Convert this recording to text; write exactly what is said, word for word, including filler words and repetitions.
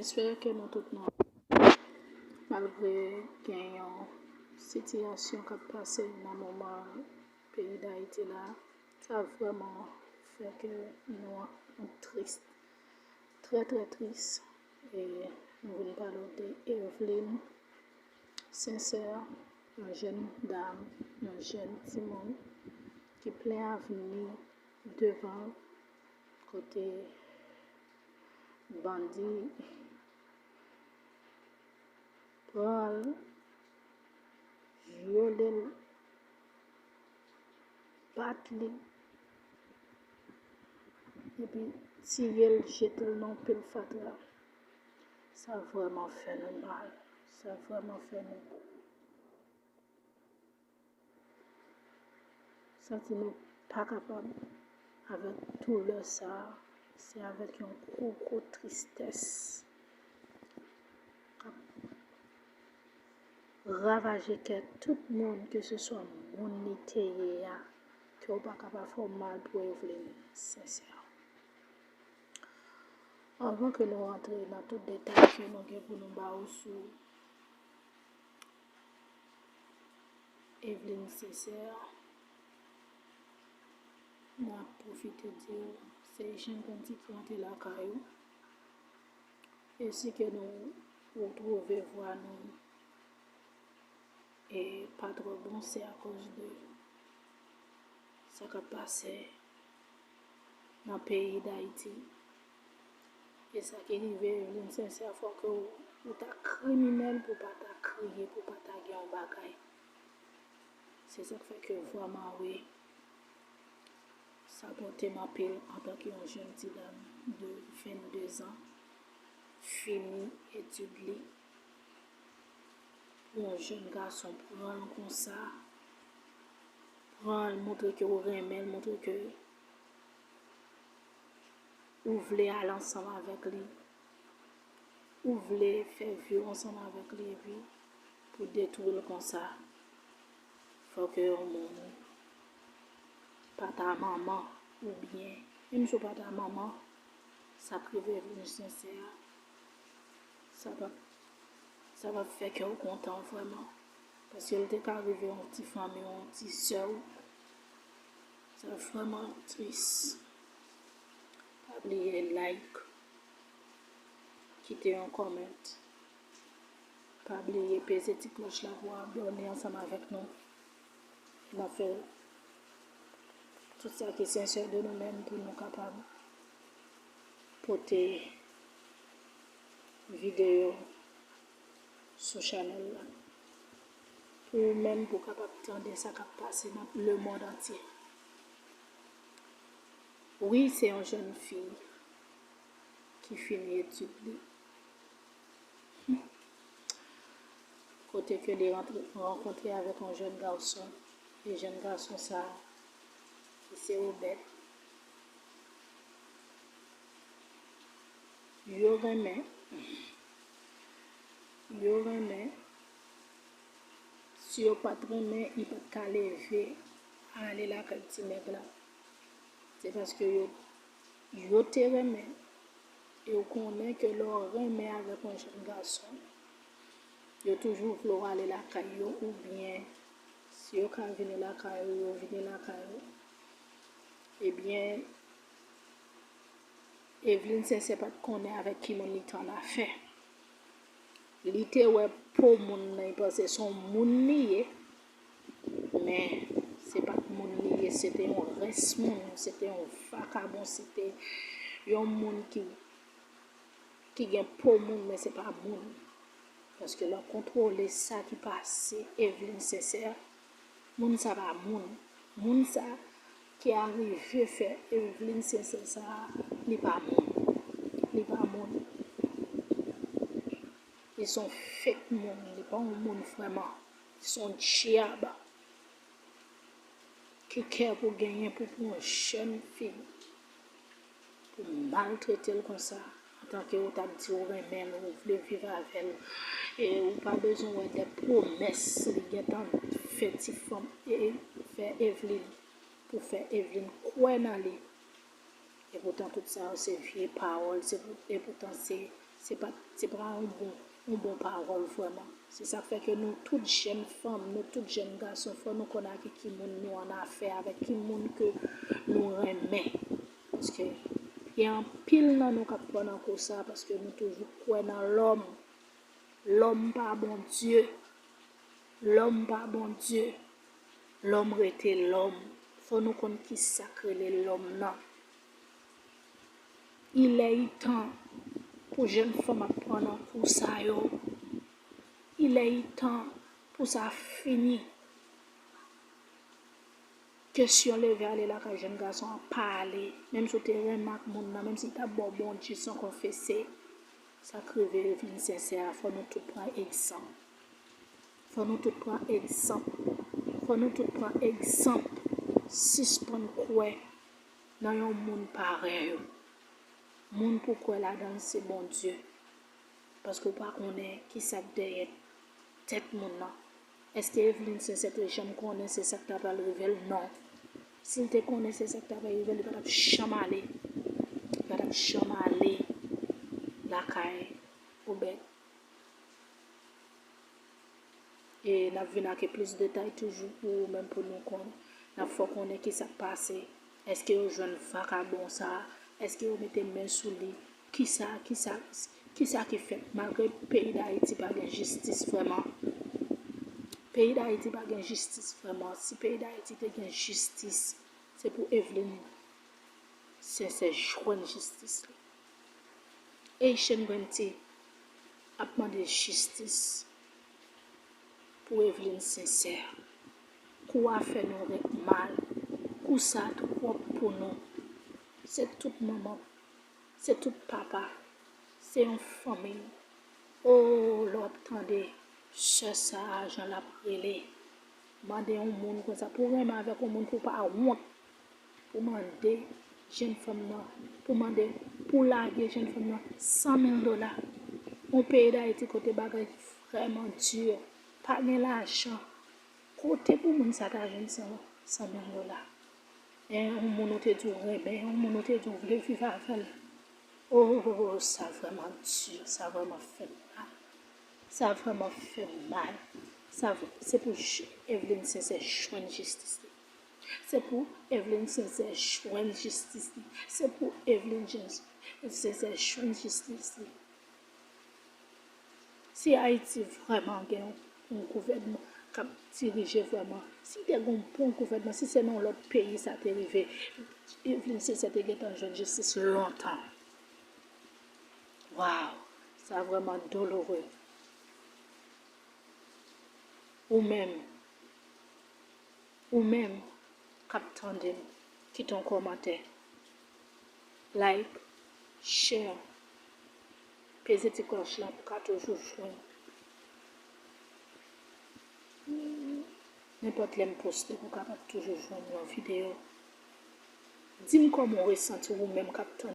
Espere ke nou tout nou, malgre gen yon sitiyasyon k ap pase nan moman peyi Dayiti la, sa vrèman fè ke nou, nou tris, trè, trè tris. E nou vin pale w de Eveline Sincère, yon jèn dam, yon jèn timoun ki plen avni devan l, kote bandi pran l, vyole l, bat li, epi tiye l, jete l nan yon pil fatra. Sa vrèman fè nou mal. Sa vrèman fè nou santi nou pa kapab avèk doulè sa a. Se avèk yon gwo, gwo tristès k ap ravaje kè tout moun, keseswa moun li te ye a, ke w pa kapab fè w mal pou Eveline Sincère. Anvan ke nou rantre nan tout detay ke nou gen pou nou ba w sou Eveline Sincère, n ap pwofite di w se Jen Bandi ki rantre lakay ou. E si ke nou retwouve vwa nou e pa twò bon, se akoz de sa k ap pase nan peyi Dayiti. E sa ki rive Eveline Sincère, fò ke w, ou ta kriminèl pou w pa ta kriye, pou w pa ta gen yon bagay. Se sa k fè ke vwa Mawe sa pote m anpil antanke yon jèn ti dam de vennde zan, fini etid li. Pou yon jèn gason pran l konsa, pran l, montre ke w renmen l, montre ke ou vle al ansanm avèk li, ou vle fè vi w ansanm avèk li, epi pou detwi l konsa, fò ke yon moun pa ta manman, oubyen, menm si w pa ta manman, sa k rive Eveline Sincère a, sa p ap, sa p ap fè kè w kontan vrèman. Paske l te ka rive yon ti fanmi w, yon ti sè w. Sa vrèman tris. Pa bliye like, kite yon comment. Pa bliye peze ti klòch la pou w abòne ansanm avèk nou. N ap fè tout sa ki sensè de nou menm pou nou kapab pote videyo sou chanèl la. Pou ou menm, pou w kapab tande sa k ap pase nan lemonn antye. Wi, se yon jèn fi ki fini etid li. Kote ke li rantre, rankontre avèk yon jèn gason. E jèn gason sa a, ki se Obèt. Yo renmen. Yo renmen. Si yo pa t renmen, li pa t ka leve ale lakay ti nèg la. Se paske yo, yo te renmen. E w konnen ke lè w renmen avèk yon jèn gason, yo toujou vle w ale lakay yo, oubyen si yo ka vini lakay ou, yo vini lakay ou. Ebyen, Eveline Sensè pa t konnen avèk ki moun li t annafè. Li te wè po moun nan, li panse se yon moun li ye, men se pa t moun li ye, se te yon rès moun, se te yon vakabon, se te yon moun ki, ki gen po moun, men se pa moun. Paske lè w kontwole sa ki pase Eveline Sensè, moun sa pa moun. Moun sa ki arive fè Eveline Sensè sa, li pa moun. Li pa moun. Li se yon fake moun. Li pa yon moun vrèman. Li se yon dyab. Ki kè pou genyen pou pran yon jèn fi, pou maltrete l konsa, antanke ou t ap di ou renmen l, ou vle viv avè l, e ou pa bezwen wè de pwomès li gentan fè ti fanm, e fè Eveline, pou fè Eveline kwè nan li. Epoutan tout sa yo se vye pawòl, se pou, epoutan se se pa, se pa yon bon, yon bon pawòl vrèman. Se sa k fè ke nou tout jèn fanm, nou tout jèn gason, fò nou konn avèk ki moun nou an afè, avèk ki moun ke nou renmen. Paske gen anpil nan nou k ap pran nan kou sa, paske nou toujou kwè nan lòm. Lòm pa Bondye. Lòm pa Bondye. Lòm rete lòm. Fò nou konn ki sa k rele lòm nan. Il est temps pou jèn fanm ap pran nan kou sa yo. Il est temps pou sa fini. Kesyon leve ale lakay jèn gason an pa ale. Menm si w te renmen ak moun nan, menm si l t ap ba w Bondye san konfese, sa k rive Evelyne Sincère a, fò nou tout pran egzanp. Fò nou tout pran egzanp. Fò nou tout pran egzanp. Sispann kwè nan yon moun parèy ou. Moun pou kwè ladan l se Bondye. Paske w pa konnen ki sa k dèyè tèt moun nan. Èske Evelyne Sincère te janm konnen se sa k ta pral rive l? Non. Si l te konnen se sa k ta pral rive l, li pa t ap janm ale. Li pa t ap janm ale lakay Obed. E n ap vin ak plis detay toujou pou ou menm, pou nou konnen. N ap fè w konnen ki sa k pase. Èske yo jwenn vakabon sa a? Èske yo mete men sou li? Kisa, kisa, kisa ki fèt? Malgre peyi Dayiti pa gen jistis vrèman. Peyi Dayiti pa gen jistis vrèman. Si peyi Dayiti te gen jistis, se pou Evelyne Sincère jwenn jistis li. Haitian Granty ap mande jistis pou Evelyne Sincère. Kou a fè nou ret mal. Kou sa twòp pou nou. Se tout manman, se tout papa, se yon fanmi. O, lè w ap tande sè sa a, jan l ap rele, mande yon moun konsa, pou w renmen avèk yon moun, pou w pa wont, pou mande jèn fanm nan, pou mande, pou lage jèn fanm nan san mil dola. Yon peyi Dayiti kote bagay vrèman di, pa gen lajan. Kote pou moun sa ta jwenn san, san mil dola? E yon moun ou te di w renmen, yon moun ou te di w vle viv avè l. O, sa vrèman di, sa vrèman fè m mal. Sa vrèman fè m mal. Sa, se pou Evelyne Sincère jwenn jistis li. Se pou Evelyne Sincère jwenn jistis li. Se pou Evelyne Sincère jwenn jistis li. Si Ayiti vrèman gen yon, yon gouvènman k ap dirije vrèman, si te gen yon bon gouvènman, si se nan yon lòt peyi sa te rive, Evelyne Sincère te gentan jwenn jistis lontan. Waw, sa vrèman dolore. Ou menm, ou menm k ap tande m, kite yon kòmantè, like, share, peze ti klòch la pou w ka toujou jwenn. Nenpòt lè m poste, pou w kapab toujou jwenn yon videyo. Di m kòman w resanti w, ou menm k ap tande.